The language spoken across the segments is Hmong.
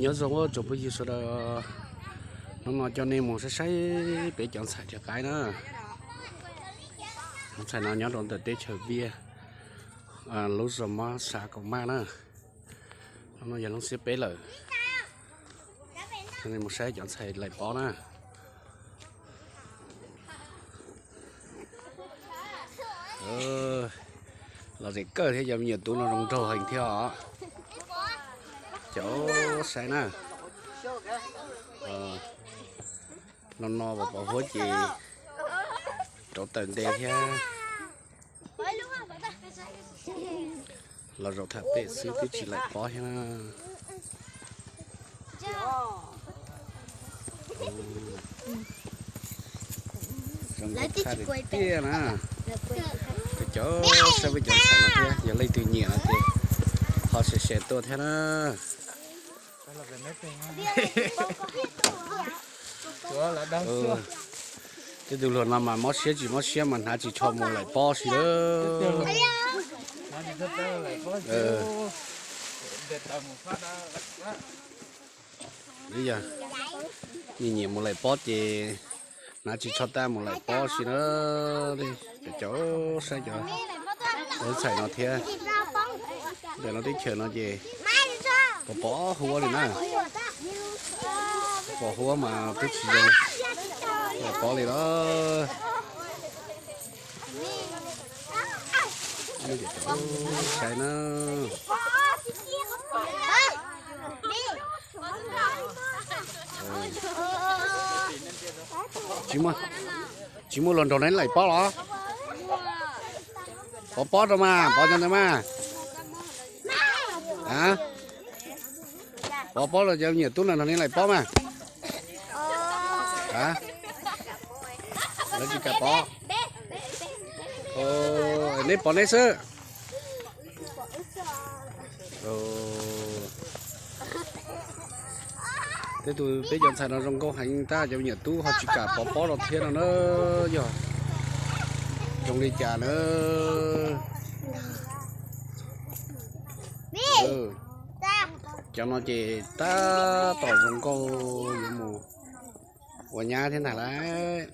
Nyob zoo tsoom phooj ywg sawv daws, hnub no coj nej mus saib saib peb cov ntxhais rov qab na. Cov ntxhais no nyob rau ntawm teb chaws Viaj, lub zos Mob Xav Kaum Maj na. Hnub no yog hnub xiab peb lawm, coj nej mus saib cov ntxhais laim pob na. Los zeem kawg thiab, cov me nyuam tub no zoo nraug heev thiab os. Cov saib na, no no pov huab ces rauv taws nte thiab. Los zaum tham pem xwb twb tsis laim pob thiab na. Zoo nkauj tiag tiag na. Cov saib peb cov ntxhais no thiab, yog leej twg nyiam no ces ho share share tuaj thiab na. Tej tug hluas no mas mob siab tsis mob siab mas hnav ris tsho mus laim pob si lawm. Yog nyiam nyiam mus laim pob ces hnav ris tsho tag mus laim pob si na. Cov saib cov ntxhais no thiab, ntawm no teb chaws no ces pov pob huab li na. Pov huab mas twb tsis zoo laim pob li los. Saib na. Tsis muaj luag nrog neb laim pob los? Pov pob rau mas, pov cov ntawd mas. Pov pob rau cov me nyuam tub no nrog neb laim pob mas. Lawv tsis kam pov. Neb pov neb xwb. Tej tus peb cov ntxhais no zoo nkauj heev tab cov me nyuam tub ho tsis kam pov pob rau thiab no na. Yog zoo li cas na. Cov no ces tab tom zoo nkauj yuav mus ua nyab thiab ntag lauj.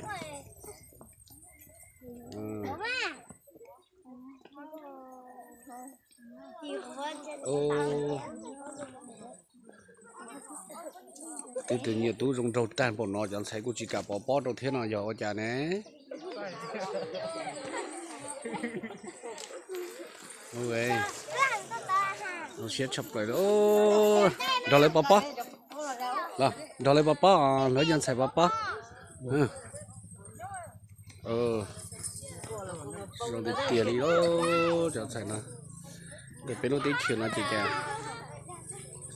Tej tus me nyuam tub zoo nraug tag npaum no cov ntxhais kuj tsis kam pov pob rau thiab no yog ua cas ne? Zoo siab tshaj plaws li. Nrog lawv pov pob, nrog lawv pov pob, lawv cov ntxhais pov pob. Zoo tiag tiag li cov ntxhais no. Ntawm peb lub teb chaws no ces cas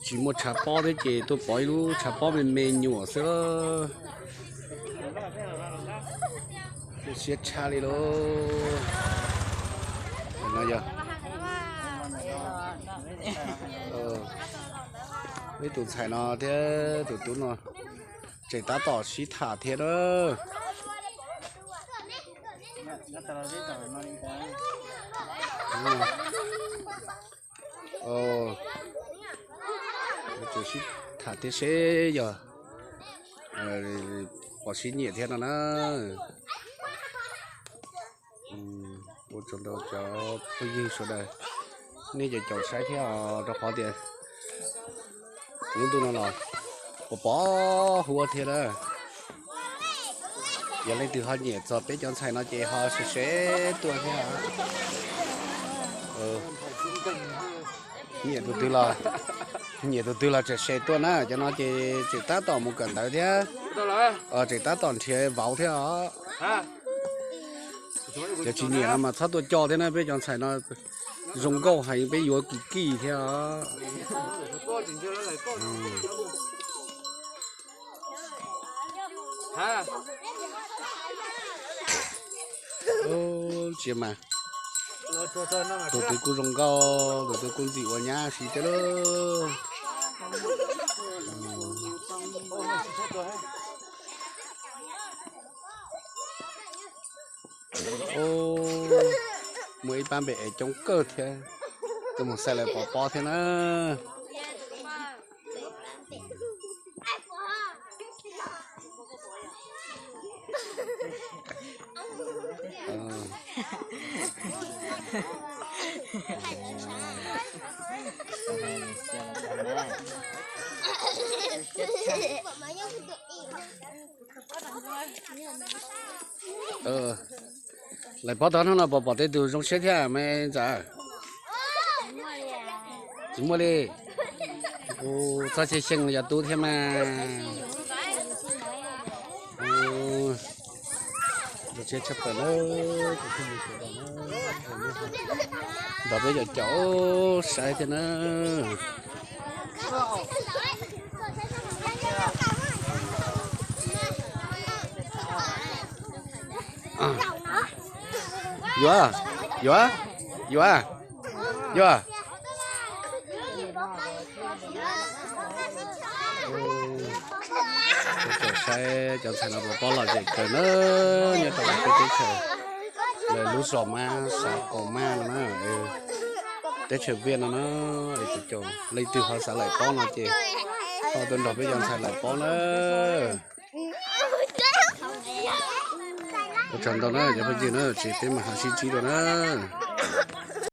tsis muaj tshav pob thiab ces tuaj pov ib lub tshav pob me me nyuam xwb. Siab tshaj li lauj. No yog ib tus ntxhais no thiab tus tub no tseem tab tom sib tham thiab na. Tseem sib tham thiab seb yog puas sib nyiam thiab no na. Ua tsaug rau cov phooj ywg sawv daws, nej cov caum saib thiab os, rau qhov tias lub ntuj no los pov pov huab thiab na. Yog leej twg ho nyiam txog peb cov ntxhais no ces ho share share tuaj thiab. Nyiam tus twg los, nyiam tus twg los share share tuaj na, cov no ces tseem tab tom mus kawm ntawv thiab, tseem tab tom nrhiav vauv thiab os. Yog tsis nyiam no mas txhob tuaj coj thiab na, peb cov ntxhais no zoo nkauj heev, peb yuav kim kim thiab os. Tsis mas, tus twg kuj zoo nkauj, tus twg kuj ntxim ua nyab si thiab lauj. Muaj ib pab npe es coob kawg thiab, tuaj mus xaiv lawv pov pob thiab na. Lawv pob tog hnub no pom pom tej tus zoo siab thiab me ntxawm? Tsis muaj li. Txoj sia xyeej yog tub thiab mas. Zoo siab tshaj plaws na. Nrog peb caum caum saib thiab na. Yuav, yuav, yuav, yuav. Saib cov ntxhais no puas paub lom zem kawg na, nyob rau peb teb chaws, lawv lub zos Mab Xav Qaum Mab no na, teb chaws Viaj no na, leej twg ho xav laim paub no ces ho tuaj nrog peb cov ntxhais laim paub na. Ua tsaug ntau na cov phooj ywg na, ces peb mam ho sib ntsib dua na.